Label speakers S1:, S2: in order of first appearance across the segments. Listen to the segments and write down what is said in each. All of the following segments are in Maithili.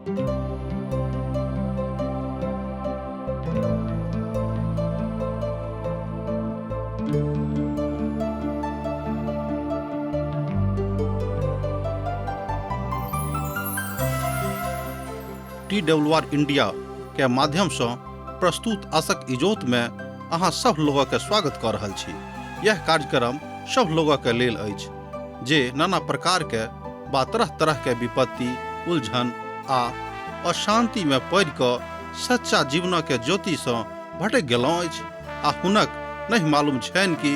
S1: टी डब्ल्यू आर इंडिया के माध्यम से प्रस्तुत आशक इजोत में अहाँ सब लोगक के स्वागत कऽ रहल छी। यह कार्यक्रम सब लोगक के लेल अछि जे नाना प्रकार के बा तरह तरह के विपत्ति, उलझन आ अशांति में पड़ि कऽ सच्चा जीवन के ज्योति सँ भटकि गेलहुँ अछि आ हुनक नहि मालूम छनि कि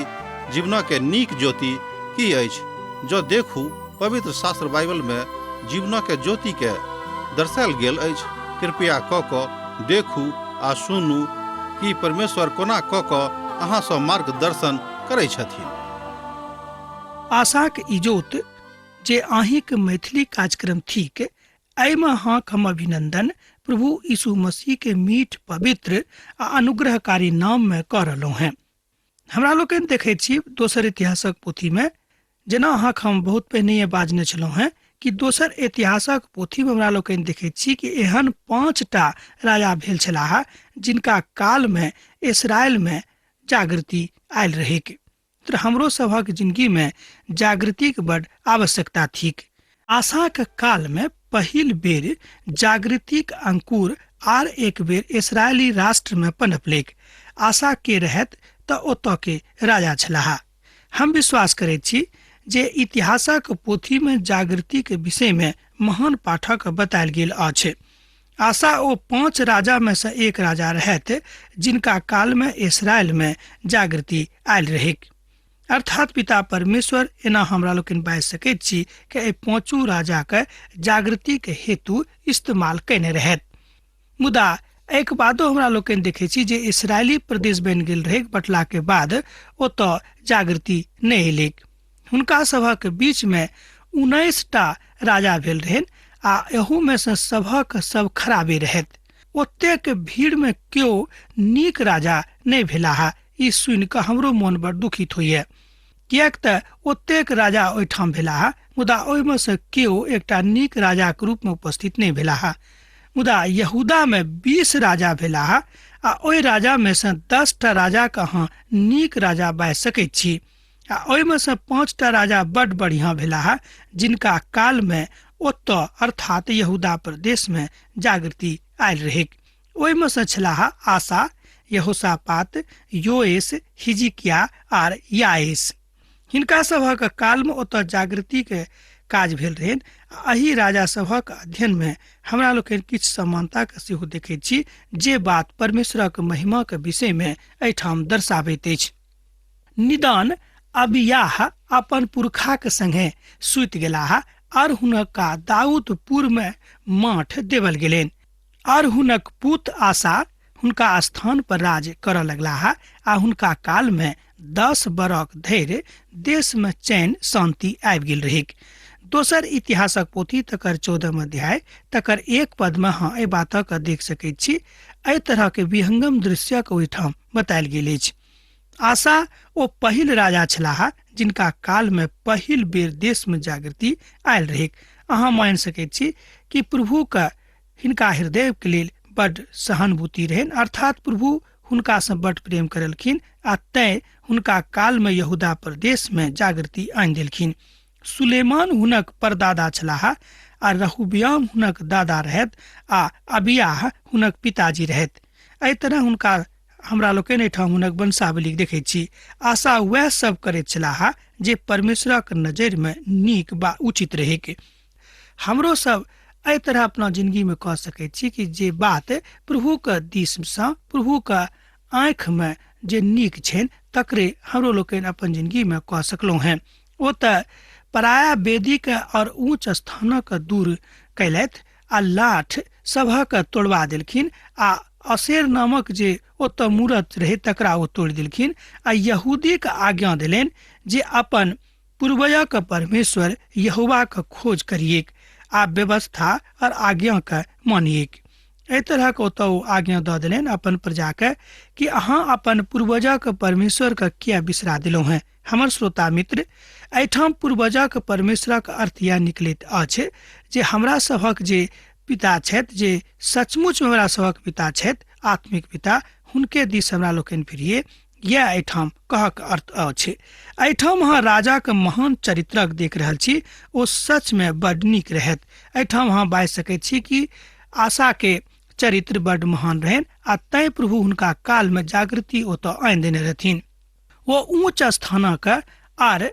S1: जीवन के नीक ज्योति की अछि। जँ देखू पवित्र शास्त्र बाइबल में जीवन के ज्योति के दर्शायल गेल अछि। कृपया कऽ कऽ देखू आ सुनू कि परमेश्वर कोना कऽ कऽ अहाँ सँ मार्गदर्शन करै छथिन।
S2: आशाक इजोत जे अहींक मैथिली कार्यक्रम थिक, एहिमे अहाँक हम अभिनंदन प्रभु यीशु मसीह के मीठ पवित्र आ अनुग्रहकारी नाम में कऽ रहलहुँ हेँ। हमरा लोकनि देखैत छी दोसर इतिहासक पोथीमे, जेना अहाँक हम बहुत पहिनहिए बाजने छलहुँ हेँ कि दोसर इतिहासक पोथीमे हमरा लोकनि देखैत छी कि एहन 5टा राजा भेल छलाह जिनका कालमे इसराइलमे जागृति आयल रहैक। तऽ हमरो सभक जिंदगीमे जागृतिक बड आवश्यकता थिक। आशाक कालमे पहिल बेर जागृतिक अंकुर आर एक बेर इसराइली राष्ट्रमे पनपलैक। आशा के रहत तऽ ओतऽ के राजा छलाह। हम विश्वास करैत छी जे इतिहासक पोथीमे जागृतिक विषयमे महान पाठक बतायल गेल अछि। आशा ओ 5 राजा में से एक राजा रहैत जिनका काल में इसराइल में जागृति आयल रहैक। अर्थात पिता परमेश्वर एना हमरा लोकनि बाजि सकैत छी कि एहि 5 राजा के जागृति के हेतु इस्तेमाल कयने रहैत। मुदा एहिके बादो हमरा लोकनि देखै छी जे इसराइली प्रदेश बनि गेल रहैक, बटला के बाद ओतऽ जागृति नहि एलैक। हुनका सभक बीच में 19टा राजा भेल रहनि आ एहू में से सभक सब खराबे रहैत। ओतेक भीड़ में केओ नीक राजा नहि भेलाह। ई सुनि कऽ हमरो मोन बड़ दुखित होइए, किएक तऽ ओतेक राजा ओहिठाम भेलाह मुदा ओहिमे से केओ एकटा नीक राजाक रूप में उपस्थित नहि भेलाह। मुदा यहूदा में 20 राजा भेलाह आ ओहि राजा में से 10टा राजाके अहाँ नीक राजा बाजि सकैत छी आ ओहिमे से 5टा राजा बड बढ़िया भेलाह जिनका काल में ओतऽ अर्थात यहूदा प्रदेश में जागृति आयल रहैक। ओहिमे से छलाह आशा, यहोशापात, योएस, हिजकिया आर याएस। हिनका सभक काल में ओतऽ जागृति के काज भेल रहनि। एहि राजा सभक अध्ययन में हमरा लोकनि किछु समानता के सेहो देखैत छी जे बात परमेश्वरक महिमा के विषय में एहिठाम दर्शाबैत अछि। निदान अबियाह अपन पुरखाक संगे सुति गेलाह आर हुनका दाऊदपुर में माठ देवल गेलनि आर हुनक पुत आशा हुनका स्थान पर राज करऽ लगलाह आ हुनका काल में 10 बरख धरि देश में चैन शांति आबि गेल रहैक। दोसर इतिहासक पोथी तकर 14 अध्याय तकर 1 पद में अहाँ एहि बातक देख सकैत छी। एहि तरह के विहंगम दृश्यक ओहिठाम बतायल गेल अछि। आशा ओ पहिल राजा छलाह जिनका काल में पहिल बेर देश में जागृति आयल रहैक। अहाँ मानि सकैत छी कि प्रभु के हिनका हृदय के लेल बड सहानुभूति रहनि, अर्थात प्रभु हुनका से बड प्रेम करलखिन आ तैं हुनका काल में यहूदा प्रदेश में जागृति आनि देलखिन। सुलेमान हुनक परदादा छलाह आ रहूबियाम हुनक दादा रहैत आ अबियाह हुनक पिताजी रहैत। एहि तरह हुनका हमरा लोकनि एहिठाम हुनक वंशावली देखैत छी। आशा वएह सब करैत छलाह जे परमेश्वरक नजरि में नीक बा उचित रहैक। हमरो सब एहि तरह अपना जिंदगी में कह सकैत छी कि जे बात प्रभु के दिस सँ प्रभु के आँखि में जे नीक छनि तकरे हमरो लोकनि अपन जिंदगी में कह सकलहुँ हेँ। ओ तऽ पराया वेदी के और ऊंच स्थानक दूर कयलथि आ लाठ सभक तोड़वा देलखिन आ अशेर नामक जे ओतऽ मूरत रहे तकरा ओ तोड़ि देलखिन आ यहूदीक आज्ञा देलनि जे अपन पूर्वजक परमेश्वर यहोवाक खोज करिएक आ व्यवस्था और आज्ञाके मानिएक। एहि तरहक ओतऽ ओ आज्ञा दऽ देलनि अपन प्रजाके कि अहाँ अपन पूर्वजक परमेश्वरके किया बिसरा देलहुँ हेँ। हमर श्रोता मित्र, एहिठाम पूर्वजक परमेश्वरक अर्थ यह निकलैत अछि जे हमरा सभक जे पिता छथि, जे सचमुच में हमरा सभक पिता छथि, आत्मिक पिता, हुनके दिस हमरा लोकनि फिरिए। यह एहिठाम कहक अर्थ अछि। एहिठाम अहाँ राजाक महान चरित्रक देख रहल छी, ओ सच में बड नीक रहत। एहिठाम अहाँ बाजि सकैत छी कि आशा के चरित्र बड महान रहनि आ तैं प्रभु हुनका काल में जागृति ओतऽ आनि देने रहथिन। ओ ऊँच स्थानक आर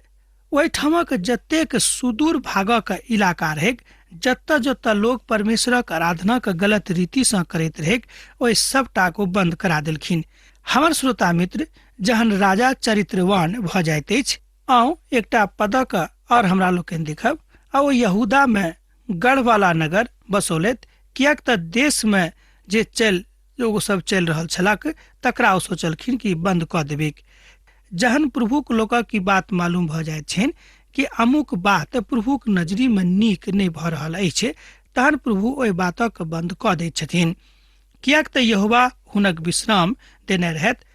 S2: ओहिठामक जतेक सुदूर भागक इलाका रहैक, जतऽ जतऽ लोक परमेश्वरक आराधनाक गलत रीतिसँ करैत रहैक, ओहि सबटा को बंद करा देलखिन। हमर श्रोता मित्र, जहन राजा चरित्रवान भऽ जाइत अछि, आउ एकटा पदक और हमरा लोकनि देखब, आ ओ यहूदा में गढ़वाला नगर बसौलथि, किएक तऽ देश में जे चलि ओ सब चलि रहल छलक तकरा ओ सोचलखिन कि बंद कऽ देबैक। जहन प्रभुक लोकक ई बात मालूम भऽ जाइत छनि कि अमुक बात प्रभुक नजरी में नीक नहि भऽ रहल अछि, तहन प्रभु ओहि बातक बंद कऽ दैत छथिन, किएक तऽ यहोवा हुनक विश्राम देने रहथि।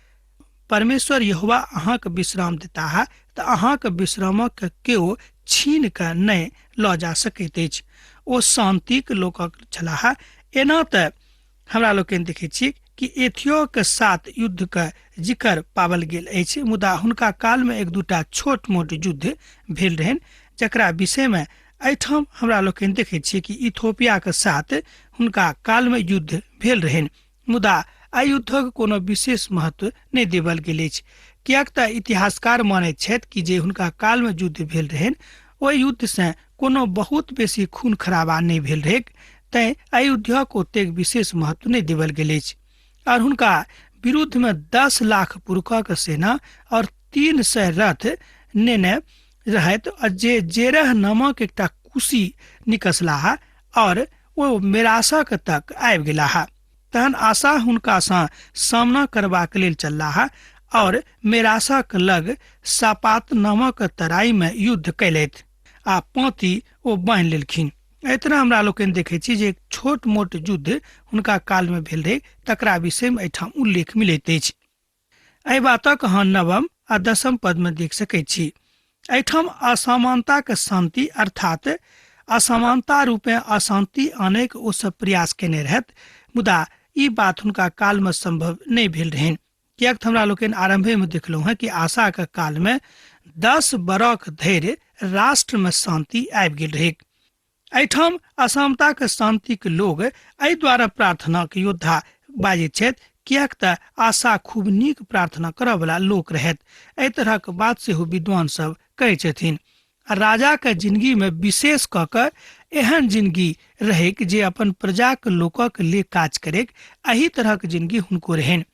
S2: परमेश्वर यहोवा अहाँक विश्राम देताह तऽ अहाँक विश्रामक केओ छीन कऽ नहि लऽ जा सकैत अछि। ओ शान्तिक लोकक छलाह। एना तऽ हमरा लोकनि देखैत छी कि एथियोक साथ युद्ध के जिक्र पावल गेल अछि, मुदा हुनका काल में एक दूटा छोट मोट युद्ध भेल रहनि, जकरा विषय में एहिठाम हमरा लोकनि देखैत छी कि इथोपिया के साथ हुनका काल में युद्ध भेल रहनि, मुदा एहि युद्धक कोनो विशेष महत्व नहि देवल गेल अछि, किएक तऽ इतिहासकार मानैत छथि कि जे हुनका काल में युद्ध भेल रहनि ओहि युद्ध से कोनो बहुत बेसी खून खराबा नहि भेल रहैक, तैं एहि युद्धक ओतेक विशेष महत्व नहि देवल गेल अछि। और हुनका विरुद्ध में 10 लाख पुरुषक सेना और 300 रथ नेने रहैत, जे जेरह नामक एकटा कुशी निकसलाह और ओ मेरासक तक आबि गेलाह। तहन आशा हुनकासँ सामना करबाक लेल चललाह और मेरासक लग सापात नामक तराई में युद्ध कयलथि आ पाँति ओ बान्हि लेलखिन। एहि तरह हमरा लोकनि देखै छी जे छोट मोट युद्ध हुनका काल में भेल रहै, तकरा विषय में एहिठाम उल्लेख मिलैत अछि। एहि बातक अहाँ 9 आ 10 पद में देख सकैत छी। एहिठाम असमानताक शांति अर्थात असमानता रूपे अशांति आनैक ओ सब प्रयास केने रहत, मुदा ई बात हुनका काल में संभव नहि भेल रहनि, किएक तऽ हमरा लोकनि आरंभे में देखलहुँ हेँ कि आशाक काल में 10 बरख धरि राष्ट्र में शांति आबि गेल रहैक। एहिठाम असमताक शांतिक लोग एहि द्वारा प्रार्थनाक योद्धा बाजैत छथि, किएक तऽ आशा खूब नीक प्रार्थना करऽवला लोक रहथि। एहि तरहक बात सेहो विद्वान सब कहै छथिन। आ राजाक जिंदगी में विशेष कऽ कऽ एहन जिंदगी रहैक जे अपन प्रजाक लोकक लेल काज करैक, एहि तरहक जिंदगी हुनको रहनि।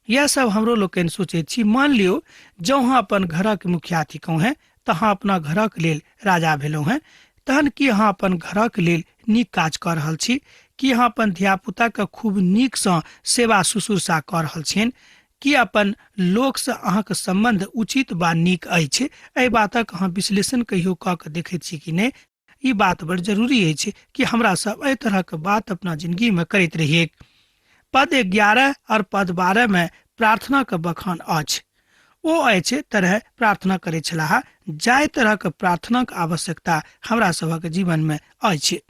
S2: यह सब हमरो लोकनि सोचैत छी। मान लियौ जँ अहाँ अपन घरक मुखिया थिकहुँ हेँ तऽ अहाँ अपना घरक लेल राजा भेलहुँ हेँ, तहन की अहाँ अपन घरक लेल नीक काज कऽ रहल छी? की अहाँ अपन धियापुताके खूब नीकसँ सेवा शुश्रूषा कऽ रहल छियनि? की अपन लोकसँ अहाँके सम्बन्ध उचित वा नीक अछि? एहि बातक अहाँ विश्लेषण कहियो कऽ कऽ देखैत छी कि नहि? ई बात बड़ जरूरी अछि कि हमरा सब एहि तरहक बात अपना जिंदगी में करैत रहिए। पद 11 और पद 12 में प्रार्थना के बखान अछि। ओ अछि तरह प्रार्थना करै छलाह जाहि तरहक प्रार्थनाक आवश्यकता हमरा सभक जीवन में अछि।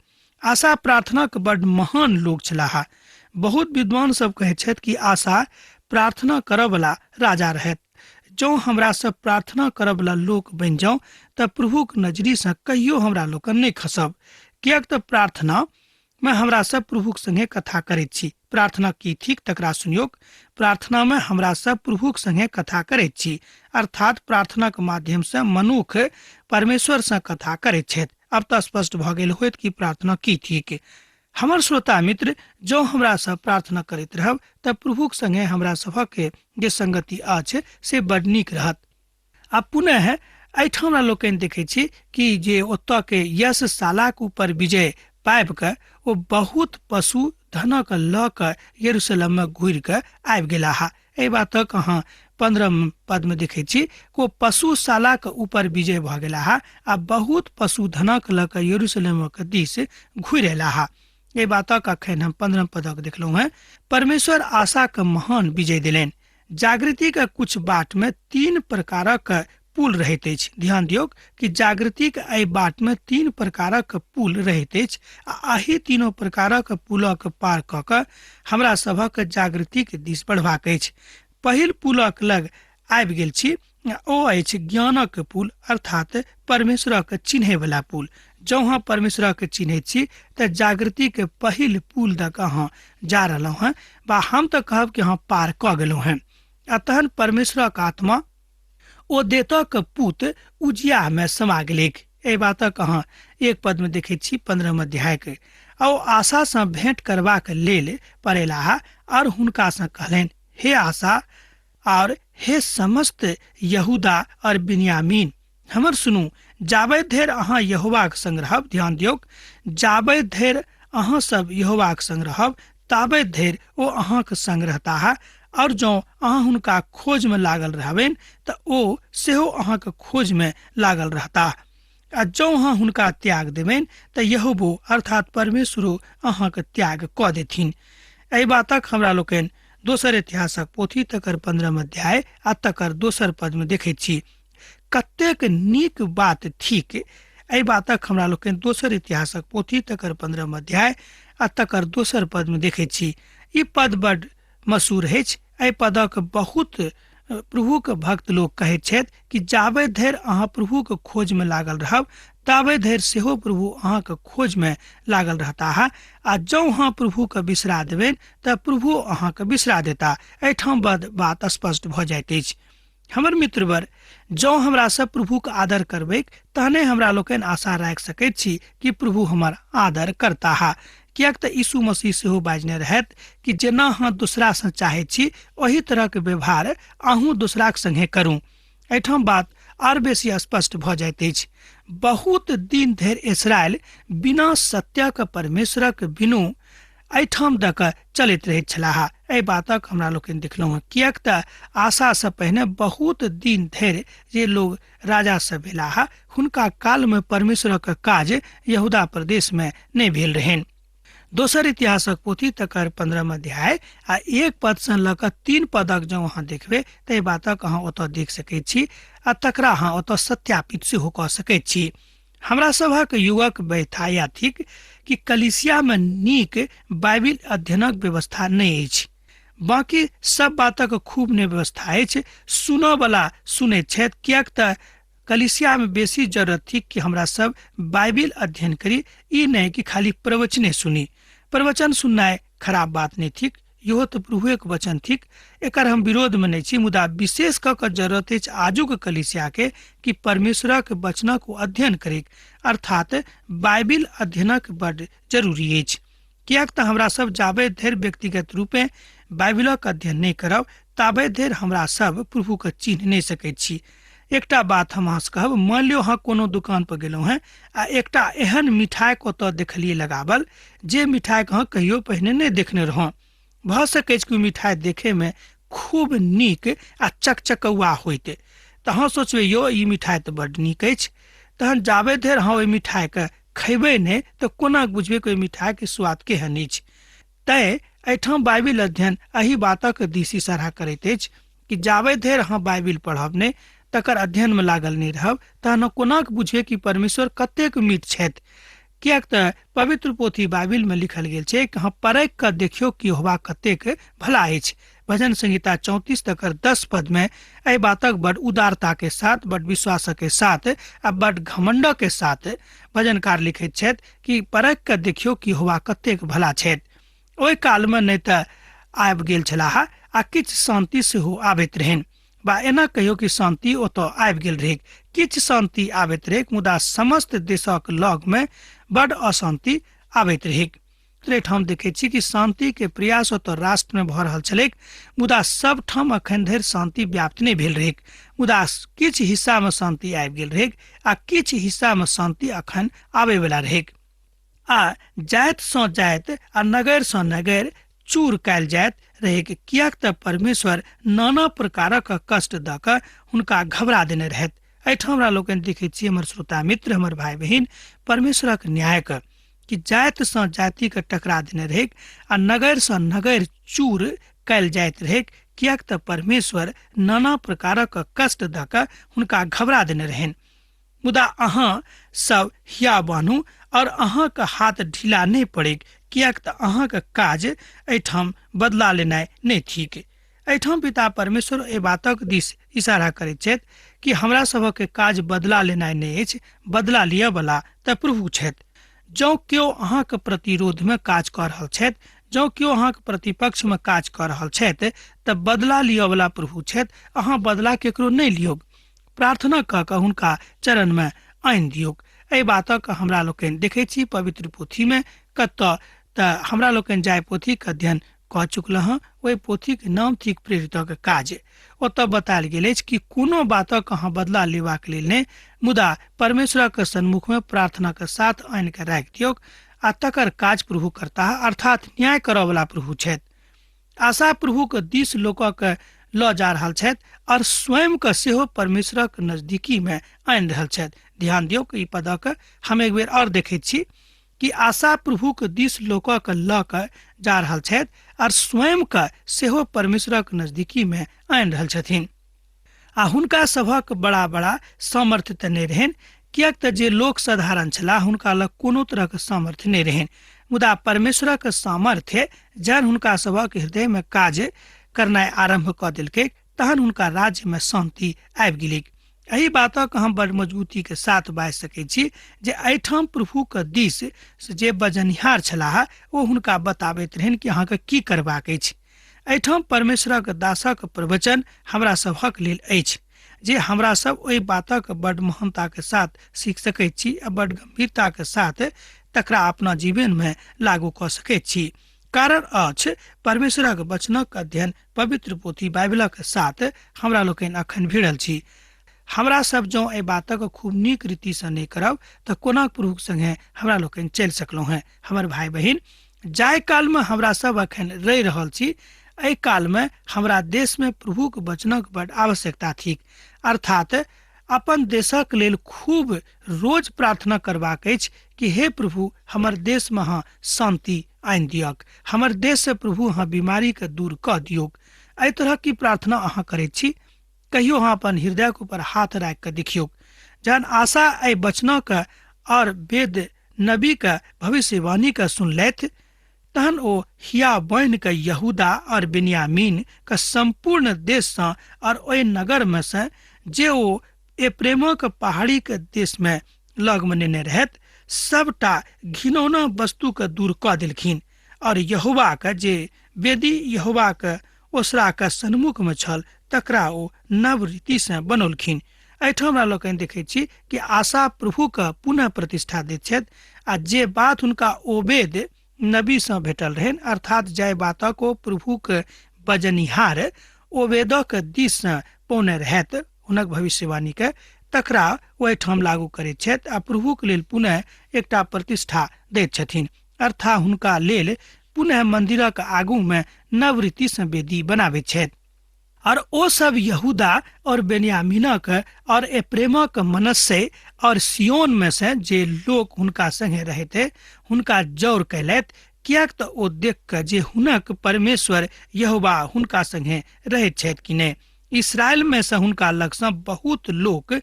S2: आशा प्रार्थनाक बड़ महान लोक छलाह। बहुत विद्वान सब कहै छथि कि आशा प्रार्थना करऽवला राजा रहथि। जँ हमरा सब प्रार्थना करऽवला लोक बनि जाउ तऽ प्रभुक नजरीसँ कहियो हमरा लोकनि नहि खसब, किएक तऽ प्रार्थना में हमरा सब प्रभुक संगे कथा करैत छी। प्रार्थना की थिक तकरा सुनियोक। प्रार्थना में हमरा सब प्रभुक संगे कथा करैत छी, अर्थात प्रार्थनाक माध्यम से मनुख परमेश्वर से कथा करैत छथि। अब तऽ स्पष्ट भऽ गेल होयत कि प्रार्थना की थिक। हमर श्रोता मित्र, जँ हमरा सब प्रार्थना करैत रहब तऽ प्रभुक संगे हमरा सभक जे संगति अछि से बड नीक रहत। आ पुनः एहिठाम हमरा लोकनि देखै छी कि जे ओतऽ के यश शालाक ऊपर विजय पाबि कऽ ओ बहुत पशु धनक लऽ कऽ यरूशलेम में घुरि कऽ आबि गेलाह। एहि बातक अहाँ 15 पद में देखै छी कि ओ पशुशालाक ऊपर विजय भऽ गेलाह आ बहुत पशु धनक लऽ कऽ यरूशलेमक दिस घुरि अयलाह। एहि बातक अखन हम 15 पदक देखलहुँ हेँ। परमेश्वर आशाक महान विजय देलनि। जागृति के कुछ बाट में 3 प्रकारक पुल रहैत अछि। ध्यान दियौक कि जागृतिक एहि बाटमे 3 प्रकारक पुल रहैत अछि आ एहि तीनो प्रकारक पुलक पार कऽ कऽ हमरा सभक जागृतिक दिस बढ़बाक अछि। पहिल पुलक लग आबि गेल छी, ओ अछि ज्ञानक पुल, अर्थात परमेश्वरक चिन्हैवला पुल। जँ अहाँ परमेश्वरक चिन्हैत छी तऽ जागृतिक पहिल पुल दऽ कऽ अहाँ जा रहलहुँ हेँ, वा हम तऽ कहब कि अहाँ पार कऽ गेलहुँ हेँ। आ तहन परमेश्वरक आत्मा ओ देतक पुत उजियामे समा गेलैक। एहि बातक अहाँ 1 पदमे देखैत छी 15 अध्यायके। आ ओ आशासँ भेंट करबाक लेल पड़ेलाह और हुनकासँ कहलनि, हे आशा और हे समस्त यहूदा और बिन्यामीन, हमर सुनू, जाबे धरि अहाँ यहोवाक संग रहब, ध्यान दियौक, जाबे धरि अहाँ सब यहोवाक संग रहब ताबे धरि ओ अहाँक संग रहताह, और जँ अहाँ हुनका खोजमे लागल रहबनि तऽ ओ सेहो अहाँक खोजमे लागल रहताह। आ जँ अहाँ हुनका त्याग देबनि तऽ यहोवो अर्थात परमेश्वरो अहाँक त्याग कऽ देथिन। एहि बातक हमरा लोकनि दोसर इतिहासक पोथी तकर 15 अध्याय आ तकर दोसर पदमे देखैत छी। कतेक नीक बात थिक। एहि बातक हमरा लोकनि दोसर इतिहासक पोथी तकर 15 अध्याय आ तकर दोसर पदमे देखैत छी। ई पद बड मशहूर अछि। एहि पदक बहुत प्रभुक भक्त लोक कहैत छथि कि जाबे धरि अहाँ प्रभुक खोजमे लागल रहब ताबे धरि सेहो प्रभु अहाँक खोजमे लागल रहताह, आ जँ अहाँ प्रभुके बिसरा देबनि तऽ प्रभु अहाँके बिसरा देता। एहिठाम बात स्पष्ट भऽ जाइत अछि। हमर मित्रवर, जँ हमरा सब प्रभुक आदर करबैक तहने हमरा लोकनि आशा राखि सकैत छी कि प्रभु हमर आदर करताह। किएक तऽ यीशु मसीह सेहो बाजने रहथि कि जेना अहाँ दोसरासँ चाहैत छी ओही तरहक व्यवहार अहूँ दोसराक संगे करू। एहिठाम बात आर बेसी स्पष्ट भऽ जाइत अछि। बहुत दिन धरि इसराइल बिना सत्यक परमेश्वरक बिनु एहिठाम दऽ कऽ चलैत रहैत छलाह। एहि बातक हमरा लोकनि देखलहुँ हँ। किएक तऽ आशासँ पहिने बहुत दिन धरि जे लोग राजा सब भेलाह हुनका कालमे परमेश्वरक काज यहूदा प्रदेशमे नहि भेल रहनि। दोसर इतिहासक पोथी तकर 15 अध्याय आ 1 पदसँ लऽ कऽ 3 पदक जँ अहाँ देखबै तऽ एहि बातक अहाँ ओतऽ देख सकैत छी आ तकरा अहाँ ओतऽ सत्यापित सेहो कऽ सकैत छी। हमरा सभक युगक व्यथा थिक कि कलीसियामे नीक बाइबिल अध्ययनक व्यवस्था नहि अछि। बाँकी सब बातक खूब नहि व्यवस्था अछि। सुनऽवला सुनैत छथि, किएक तऽ कलीसियामे बेसी जरूरत थिक कि हमरा सब बाइबिल अध्ययन करी, ई नहि कि खाली प्रवचने सुनी। प्रवचन सुननाइ खराब बात नहि थिक, इहो तऽ प्रभुएक वचन थिक, एकर हम विरोधमे नहि छी, मुदा विशेष कऽ कऽ जरूरत अछि आजुक कलीसियाके कि परमेश्वरक वचनक ओ अध्ययन करेक, अर्थात बाइबिल अध्ययनक बड जरूरी अछि। किएक तऽ हमरा सब जाबे धरि व्यक्तिगत रूपे बाइबिलक अध्ययन नहि करब ताबे धरि हमरा सब प्रभुके चिन्ह नहि सकैत छी। एकटा बात हम अहाँसँ कहब, मानि लियौ अहाँ कोनो दुकान पर गेलहुँ हेँ आ एकटा एहन मिठाइ ओतऽ देखलियै लगावल जे मिठाइके अहाँ कहियो पहिने नहि देखने रहौं। भऽ सकैत छै कि ओ मिठाइ देखैमे खूब नीक आ चकचकौआ होइत, तऽ अहाँ सोचबै यौ ई मिठाइ तऽ बड्ड नीक अछि। तहन जाबे धरि अहाँ ओहि मिठाइके खयबै नहि तऽ कोना बुझबै कि ओहि मिठाइके स्वाद केहन अछि। तैँ एहिठाम बाइबिल अध्ययन एहि बातक दिस इशारा करैत अछि कि जाबे धरि अहाँ बाइबिल पढ़ब नहि, तकर अध्ययनमे लागल नहि रहब, तहन कोना बुझबै कि परमेश्वर कतेक मीठ छथि। किएक तऽ पवित्र पोथी बाइबिलमे लिखल गेल छै कि अहाँ परखि कऽ देखियौ कि यहोवा कतेक भला अछि। भजन संहिता 34 तकर 10 पदमे एहि बातक बड उदारता के साथ, बड विश्वास के साथ आ बड घमंड के साथ भजनकार लिखैत छथि कि परखि कऽ देखियौ कि यहोवा कतेक भला छथि। ओहि कालमे नहि तऽ आबि गेल छलाह आ किछु शान्ति सेहो आबैत रहनि, वा एना कहियौ कि शान्ति ओतऽ आबि गेल रहैक। किछु शान्ति आबैत रहैक, मुदा समस्त देशक लगमे बड अशान्ति आबैत रहैक। एहिठाम देखैत छी कि शान्तिके प्रयास ओतऽ राष्ट्रमे भऽ रहल छलैक, मुदा सबठाम अखन धरि शान्ति व्याप्त नहि भेल रहैक। मुदा किछु हिस्सामे शान्ति आबि गेल रहैक आ किछु हिस्सामे शान्ति अखन आबैवला रहैक। आ जातिसँ जाति आ नगरसँ नगर चूर कयल जाइत रहैक, किएक तऽ परमेश्वर नाना प्रकारक कष्ट दऽ कऽ हुनका घबरा देने रहथि। एहिठाम हमरा लोकनि देखैत छी हमर श्रोता मित्र, हमर भाय बहिन, परमेश्वरक न्यायके कि जातिसँ जातिके टकरा देने रहैक आ नगरसँ नगर चूर कयल जाइत रहैक, किएक तऽ परमेश्वर नाना प्रकारक कष्ट दऽ कऽ हुनका घबरा देने रहनि। मुदा अहाँ सब हिया बान्हू और अहाँके हाथ ढीला नहि पड़ैक, किएक तऽ अहाँके काज एहिठाम बदला लेनाइ नहि थिक। एहिठाम पिता परमेश्वर एहि बातक दिस इशारा करैत छथि कि हमरा सभक काज बदला लेनाइ नहि अछि, बदला लिअ बला तऽ प्रभु छथि। जँ केओ अहाँके प्रतिरोधमे काज कऽ रहल छथि, जँ केओ अहाँके प्रतिपक्षमे काज कऽ रहल छथि तऽ बदला लिअ बला प्रभु छथि। अहाँ बदला केकरो नहि लियौक, प्रार्थना कऽ कऽ हुनका चरणमे आनि दियौक। एहि बातक हमरा लोकनि देखै छी पवित्र पोथीमे कतऽ तऽ हमरा लोकनि जाहि पोथीके अध्ययन कऽ चुकल हँ ओहि पोथीके नाम थिक प्रेरितक काज। ओतऽ बतायल गेल अछि कि कोनो बातक अहाँ बदला लेबाक लेल नहि, मुदा परमेश्वरक सन्मुखमे प्रार्थनाक साथ आनि कऽ राखि दियौक आ तकर काज प्रभु करताह, अर्थात न्याय करऽवला प्रभु छथि। आशा प्रभुक दिस लोकक लऽ जा रहल छथि और स्वयं के सेहो परमेश्वरक नजदीकी में आनि रहल छथि। ध्यान दियौक, ई पदक हम एक बेर और देखैत छी कि आशा प्रभुक दिस लोकक लऽ कऽ जा रहल छथि और स्वयं के सेहो परमेश्वरक नजदीकी में आनि रहल छथिन। आ हुनका सभक बड़ा बड़ा सामर्थ्य तऽ नहि रहनि, किएक तऽ जे लोक साधारण छलाह हुनका लग कोनो तरहक सामर्थ्य नहि रहनि, मुदा परमेश्वरक सामर्थ्य जहन हुनका सभक हृदयमे काज करनाइ आरम्भ कऽ देलकै तहन हुनका राज्यमे शान्ति आबि गेलैक। एहि बातक हम बड़ मजबूतीके साथ बाजि सकै छी जे एहिठाम प्रभुके दिस जे बजनिहार छलाह ओ हुनका बताबैत रहनि कि अहाँके की करबाक अछि। एहिठाम परमेश्वरक दासक प्रवचन हमरा सभक लेल अछि जे हमरा सब ओहि बातक बड महानताके साथ सीख सकैत छी आ बड गंभीरताके साथ तकरा अपना जीवनमे लागू कऽ सकैत छी। कारण अछि परमेश्वरक वचनक अध्ययन पवित्र पोथी बाइबलक साथ हमरा लोकनि अखन भिड़ल छी। हमरा सब जँ एहि बातक खूब नीक रीतिसँ नहि करब तऽ कोना प्रभुक संगे हमरा लोकनि चलि सकलहुँ हेँ। हमर भाय बहिन, जाहि कालमे हमरा सब अखन रहि रहल छी एहि कालमे हमरा देशमे प्रभुक वचनक बड आवश्यकता थिक। अर्थात अपन देशक लेल खूब रोज प्रार्थना करबाक अछि कि हे प्रभु हमर देशमे अहाँ शान्ति आनि दियक, हमर देशसँ प्रभु अहाँ बीमारीके दूर कऽ दियौक। एहि तरहक की प्रार्थना अहाँ करैत छी? कहियो अहाँ अपन हृदयक ऊपर हाथ राखि कऽ देखियौक। जहन आशा एहि वचनक और वेद नबीक भविष्यवाणीके सुनलथि तहन ओ हिया बान्हि कऽ यहूदा और बिन्यामीन के सम्पूर्ण देशसँ और ओहि नगरमे सँ जे ओ एप्रेमक पहाड़ीक देशमे लगमे नेने रहथि सबटा घिनौना वस्तुके दूर कऽ देलखिन और यहोवाक जे वेदी यहोवाक ओसराक सन्मुखमे छल तकरा ओ नव रीतिसँ बनौलखिन। एहिठाम हमरा लोकनि देखैत छी कि आशा प्रभुके पुनः प्रतिष्ठा दैत छथि आ जे बात हुनका ओबेद नबीसँ भेटल रहनि, अर्थात जाहि बातक ओ प्रभुक बजनिहार ओबेदक दिससँ पौने रहथि हुनक भविष्यवाणीके, तकरा ओ एहिठाम लागू करैत छथि आ प्रभुक लेल पुनः एकटा प्रतिष्ठा दैत छथिन, अर्थात हुनका लेल पुनः मंदिरक आगूमे नव रीतिसँ वेदी बनाबैत छथि। और ओ सब यहूदा और बेन्यामीनक और एप्रेमक मनस्से और सियोन में से जे लोक हुनका संगे रहैत हुनका जौर कयलथि, किएक तऽ ओ देख कऽ जे हुनक परमेश्वर यहोवा हुनका संगे रहैत छथि कि नहि। इसराइल में से हुनका लगसँ बहुत लोक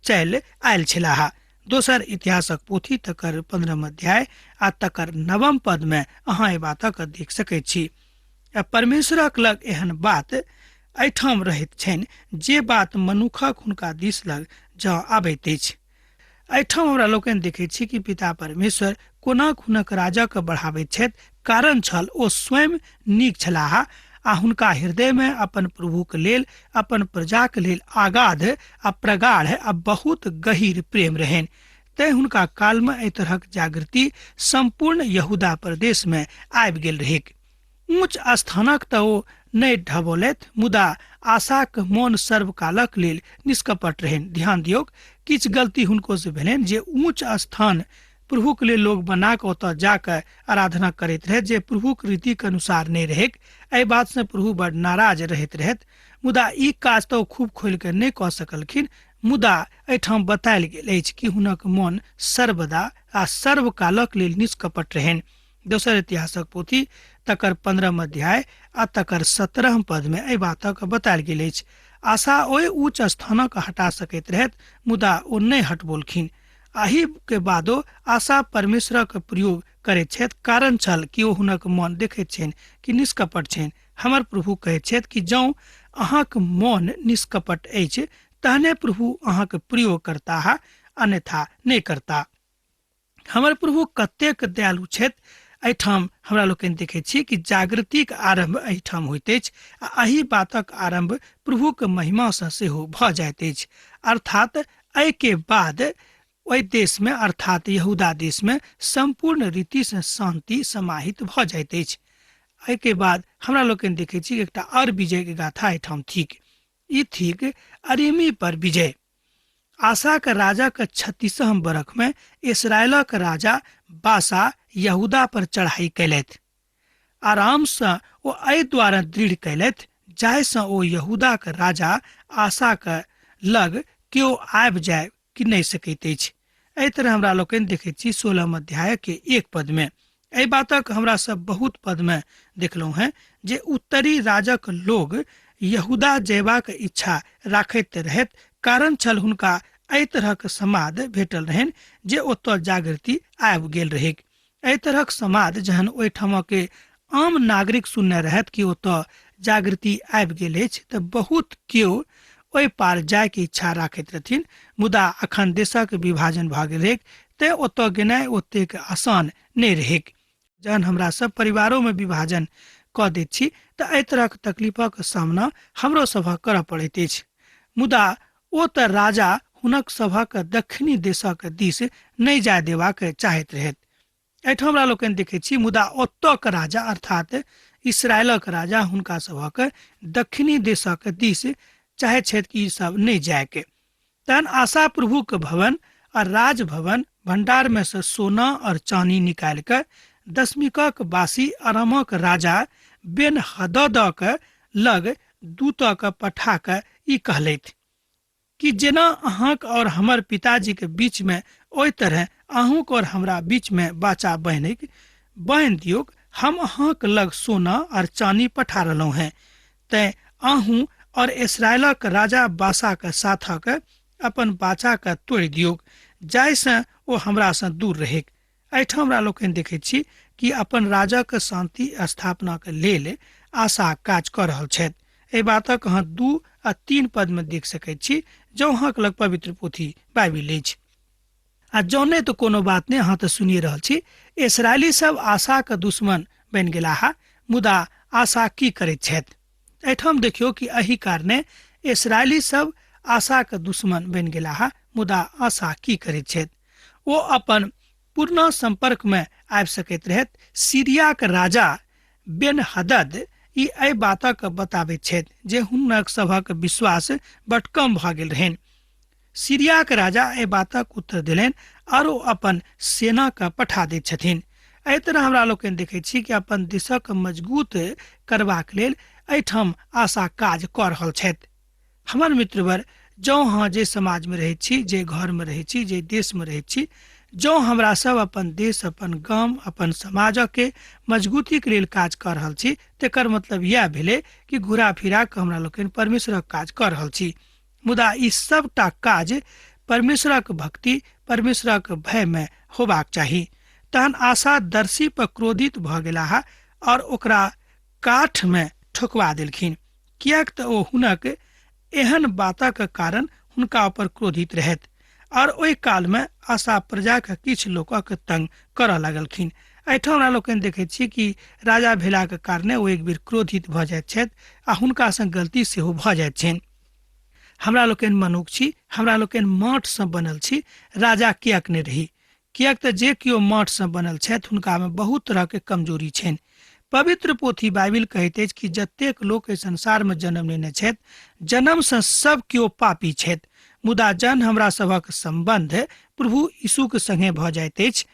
S2: चलि आयल छलाह। दोसर इतिहासक पोथी तकर 15 अध्याय आ तकर 9 पद में अहाँ एहि बातक देख सकैत छी। परमेश्वरक लग एहन बात एहिठाम रहैत छनि जे बात मनुखक हुनका दिस लग जँ आबैत अछि। एहिठाम हमरा लोकनि देखैत छी कि पिता परमेश्वर कोना हुनक राजक बढ़ाबैत छथि, कारण छल ओ स्वयं नीक छलाह आ हुनका हृदयमे अपन प्रभुक लेल अपन प्रजाक लेल आगाध आ प्रगाढ़ आ बहुत गहीर प्रेम रहनि। तैं हुनका कालमे एहि तरहक जागृति सम्पूर्ण यहूदा प्रदेशमे आबि गेल रहैक। ऊँच स्थानक तऽ ओ नहि ढबौलथि, मुदा आशाक मोन सर्वकालक लेल निष्कपट रहनि। ध्यान दियौक, किछु गलती हुनको से भेलनि जे ऊँच स्थान प्रभुक लेल लोग बना कऽ ओतऽ जाकऽ आराधना करैत रहै जे प्रभुक रीतिक अनुसार नहि रहैक। एहि बातसँ प्रभु बड़ नाराज रहैत रहथि, मुदा ई काज तऽ ओ खूब खोलि कऽ नहि कऽ सकलखिन। मुदा एहिठाम बतायल गेल अछि कि हुनक मोन सर्वदा आ सर्वकालक लेल निष्कपट रहनि। दोसर इतिहासक पोथी तकर 15 अध्याय आ तकर 17 पद में एहि बातक बतायल गेल अछि। आशा ओहि ऊँच स्थानक हटा सकैत रहैत, मुदा ओ नहि हटबोलखिन। एहि के बादो आशा परमेश्वरक प्रयोग करैत छथि, कारण छल कि ओ हुनक मन देखैत छनि कि निष्कपट छनि। हमर प्रभु कहैत छथि कि जौं अहाँक मन निष्कपट अछि तहने प्रभु अहाँक प्रयोग करताह, अन्यथा नहि करता। हमर प्रभु कतेक दयालु छथि। एहिठाम हमरा लोकनि देखैत छी कि जागृतिक आरंभ एहिठाम होइत अछि आ एहि बातक आरंभ प्रभुक महिमासँ सेहो भऽ जाइत अछि। अर्थात एहिके बाद ओहि देशमे अर्थात यहूदा देशमे सम्पूर्ण रीतिसँ शांति समाहित भऽ जाइत अछि। एहिके बाद हमरा लोकनि देखैत छी एकटा आओर विजयके गाथा एहिठाम थिक। ई थिक अरेमी पर विजय। आशाक राजाक 36 बरख में इसराइलक राजा बासा यहूदा पर चढ़ाई कयलथि। आरामसँ ओ एहि द्वारा दृढ़ कयलथि जाहिसँ ओ यहूदाक राजा आशाक लग केओ आबि जाय कि नहि सकैत अछि। एहि तरह हमरा लोकनि देखैत छी 16 अध्याय के 1 पद में। एहि बातक हमरा सब बहुत पद में देखलहुँ हैं जे उत्तरी राजक लोग यहूदा जयबाक इच्छा राखैत रहैत, कारण छल हुनका एहि तरहक समाद भेटल रहनि जे ओतऽ जागृति आबि गेल रहैक। एहि तरहक समाद जहन ओहिठामके आम नागरिक सुनने रहथि कि ओतऽ जागृति आबि गेल अछि तऽ बहुत केओ ओहि पार जायके इच्छा राखैत रहथिन, मुदा अखन देशक विभाजन भऽ गेल रहैक तें ओतऽ गेनाइ ओतेक आसान नहि रहैक। जहन हमरा सब परिवारोमे विभाजन कऽ दैत छी तऽ एहि तरहक तकलीफक सामना हमरो सभक करऽ पड़ैत अछि। मुदा ओ तऽ राजा हुनक सभक दक्षिणी देशक दिस नहि जाय देबाक चाहैत रहथि। एहिठाम हमरा लोकनि देखैत छी मुदा ओतऽक राजा अर्थात इसराइलक राजा हुनका सभक दक्षिणी देशक दिस चाहैत छथि कि ई सब नहि जायके। तहन आशा प्रभुक भवन आ राजभवन भंडार में से सोना और चानी निकालि कऽ दशमिकक बासी अरामक राजा बेन हददक लग दूतक पठा कऽ ई कहलथि कि जेना अहाँक और हमर पिताजी के बीच में ओहि तरह अहूँक और हमरा बीच में बाचा बहनिक बान्हि दियौक। हम अहाँक लग सोना और चानी पठा रहलहुँ हैं, तैं अहूँ और इसराइलक राजा बासाक साथक अपन बाचाके तोड़ि दियौक जाहिसँ ओ हमरासँ दूर रहैक। एहिठाम हमरा लोकनि देखैत छी कि अपन राजाक शान्ति स्थापनाक लेल आशा काज कऽ रहल छथि। एहि बातक अहाँ 2 आ 3 पदमे देख सकैत छी जँ अहाँक लग पवित्र पोथी बाइबिल अछि। आ जँ नहि तऽ कोनो बात नहि, अहाँ तऽ सुनिए रहल छी। इसराइली सब आशाक दुश्मन बनि गेलाह, मुदा आशा की करैत छथि? एहिठाम देखियौ कि एहि कारणे इसराइली सब आशाक दुश्मन बनि गेलाह, मुदा आशा की करैत छथि? ओ अपन पूर्ण संपर्कमे आबि सकैत रहैत। सीरियाक राजा बेन हदद ई एहि बातक बताबैत छथि जे हुनक सभक विश्वास बड कम भऽ गेल रहनि। सीरियाक राजा एहि बातक उत्तर देलनि आओर ओ अपन सेनाके पठा दैत छथिन। एहि तरह हमरा लोकनि देखैत छी कि अपन देशक मजबूत करबाक लेल एहिठाम आशा काज कऽ रहल छथि। हमर मित्रवर, जँ अहाँ जे समाजमे रहैत छी, जे घरमे रहैत छी, जे देशमे रहैत छी, जँ हमरा सब अपन देश, अपन गाम, अपन समाजके मजबूतीके लेल काज कऽ रहल छी, तकर मतलब इएह भेलै कि घुरा फिरा कऽ हमरा लोकनि परमेश्वरक काज कऽ रहल छी। मुदा ई सबटा काज परमेश्वरक भक्ति, परमेश्वरक भयमे होबाक चाही। तहन आशा दर्शी पर क्रोधित भऽ गेलाह और ओकरा काठमे ठोकवा देलखिन, किएक तऽ ओ हुनक एहन बातक कारण हुनका ऊपर क्रोधित रहैत। और ओहि कालमे आशा प्रजाक किछु लोकक तंग करऽ लगलखिन। एहिठाम हमरा लोकनि देखैत छी कि राजा भेलाक कारणे ओ एक बेर क्रोधित भऽ जाइत छथि आ हुनका संग गलती सेहो भऽ जाइत छनि। हमरा लोकनि मनुख छी, हमरा लोकनि माटिसँ बनल छी, राजा किएक नहि रही? किएक तऽ जे केओ माटिसँ बनल छथि हुनकामे बहुत तरहके कमजोरी छनि। पवित्र पोथी बाइबिल कहैत अछि कि जतेक लोक एहि संसारमे जन्म लेने छथि, जन्मसँ सब केओ पापी छथि। मुदा जहन हमरा सभक सम्बन्ध प्रभु यीशुक संगे भऽ जाइत अछि,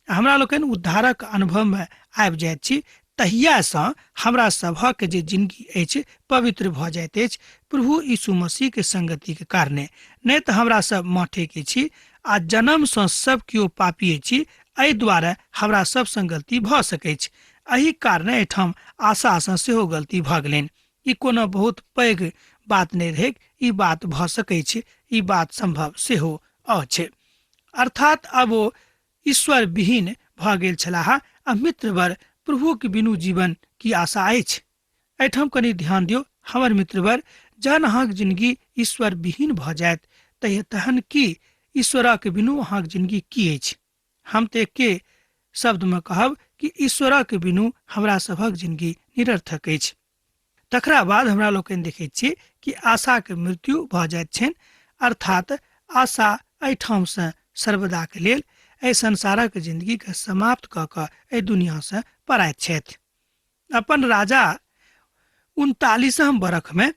S2: हमरा लोकनि उद्धारक अनुभवमे आबि जाइत छी, तहियासँ हमरा सभक जे जिनगी अछि पवित्र भऽ जाइत अछि प्रभु यीशु मसीहके संगतिके कारणे। नहि तऽ हमरा सब माठेके छी आ जन्मसँ सब केओ पापिए छी। एहि दुआरे हमरा सब संग गलती भऽ सकैछ। एहि कारणे एहिठाम आशासँ सेहो गलती भऽ गेलनि। ई कोनो बहुत पैघ बात नहि रहैक, ई बात भऽ सकैछ, ई बात सम्भव सेहो अछि। अर्थात आब ओ ईश्वर विहीन भऽ गेल छलाह। आ मित्रवर, प्रभुक बिनु जीवन की आशा अछि? एहिठाम कनि ध्यान दियौ हमर मित्रवर, जहन अहाँक जिंदगी ईश्वर विहीन भऽ जायत तहन की ईश्वरक बिनु अहाँक जिंदगी की अछि? हम तऽ एके शब्दमे कहब कि ईश्वरक बिनु हमरा सभक जिंदगी निरर्थक अछि। तकरा बाद हमरा लोकनि देखैत छी कि आशाके मृत्यु भऽ जाइत छनि, अर्थात आशा एहिठामसँ सर्वदाके लेल एहि संसारक जिंदगीके समाप्त कऽ कऽ एहि दुनियासँ पराइत छथि। अपन राजा 39 बरखमे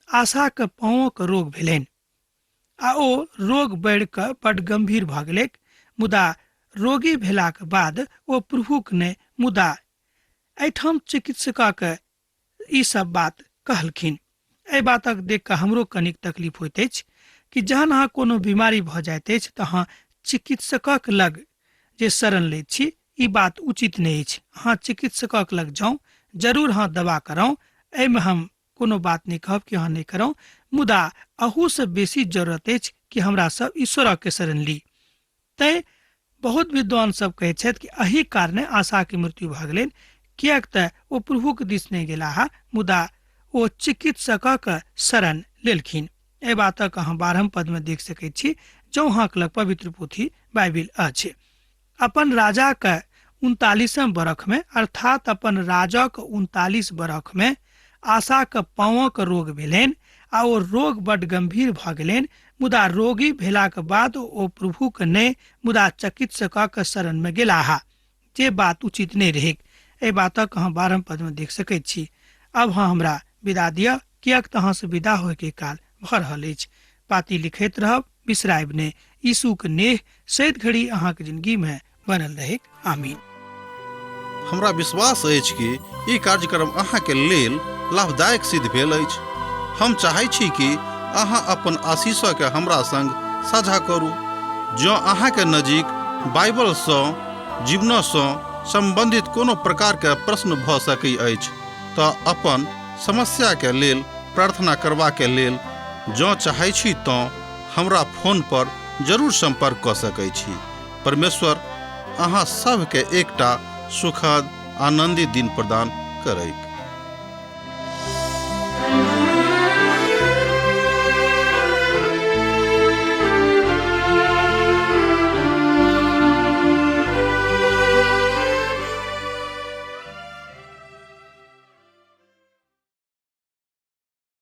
S2: आशाके पाँवक रोग भेलनि आ ओ रोग बढ़ि कऽ बड्ड गम्भीर भऽ गेलैक। मुदा रोगी भेलाक बाद ओ प्रभुक नहि, मुदा एहिठाम चिकित्सकक ई सब बात कहलखिन। एहि बातक देख कऽ हमरो कनिक तकलीफ होइत अछि कि जहन अहाँ कोनो बीमारी भऽ जाइत अछि तऽ अहाँ चिकित्सकक लग जे शरण लैत छी, ई बात उचित नहि अछि। अहाँ चिकित्सकक लग जाउ, जरूर अहाँ दवा कराउ, एहिमे हम कोनो बात नहि कहब कि अहाँ नहि कराउ, मुदा अहूसँ बेसी जरूरत अछि कि हमरा सब ईश्वरक शरण ली। तैं बहुत विद्वान सब कहै छथि कि एहि कारणे आशाके मृत्यु भऽ गेलनि, किएक तऽ ओ प्रभुके दिस नहि गेलाह, मुदा ओ चिकित्सकक शरण लेलखिन। एहि बातक अहाँ 12 पदमे देख सकैत छी, जँ अहाँक लग पवित्र पोथी बाइबिल अछि। अपन राजाक 39 बरखमे, अर्थात अपन राजाक 39 बरखमे आशाक पाँवक रोग भेलनि आ ओ रोग बड्ड गंभीर भऽ गेलनि। मुदा रोगी भेलाक बाद ओ प्रभुक नहि, मुदा चिकित्सकक शरणमे गेलाह, जे बात उचित नहि रहैक। एहि बातक अहाँ 12 पदमे देख सकैत छी। अब अहाँ हमरा विदा दिअ, किएक तऽ अहाँसँ विदा होयके काल भऽ रहल अछि। पाती लिखैत रहब, बिसरायब नहि। यीशुक नेह सैत घड़ी अहाँक जिंदगी में बनल रहैक। आमीन।
S1: हमरा विश्वास अछि कि ई कार्यक्रम अहाँके लेल लाभदायक सिद्ध भेल अछि। हम चाहै छी कि अहाँ अपन आशीषके हमरा संग साझा करू। जँ अहाँके नजीक बाइबलसँ जीवनसँ सम्बन्धित कोनो प्रकारके प्रश्न भऽ सकै अछि तऽ अपन समस्याके लेल प्रार्थना करबाके लेल जँ चाहै छी तँ हमरा फोन पर जरूर सम्पर्क कऽ सकै छी। परमेश्वर अहाँ सभके एकटा सुखद आनन्दित दिन प्रदान करैक।